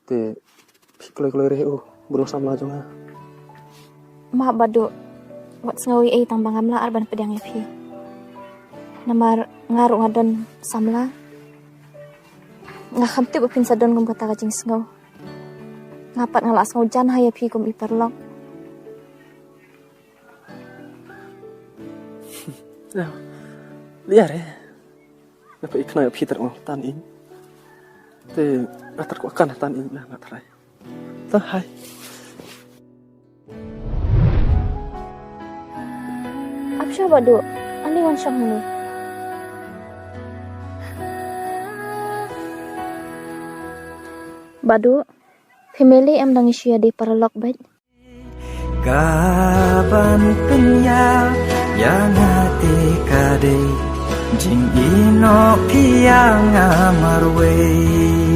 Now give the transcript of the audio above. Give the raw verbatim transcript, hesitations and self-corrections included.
Te phi kloi kloi re u bro samla jong nga. Ma Badu, wat sngew ei ei tang ba ngam lah ar ban pdiang ïa phi. Namar nga ruh nga don samla. Nga kham tip ba phin sa don kum kata ka jingsngew. Nga pat nga lah sngew jan ha ïa phi kum i paralok. Lia re. Nga pat i khna ïa phi ter ong tan ing. Te nga ter ko kan tan ing na nga trai. Ta hai. Ap sha Badu, ani wan shong ni. Badu, family em dang issue ïa dei paralok bad. Ka ban pynïar ïa nga te ka dei jingïehnoh ïa nga marwei.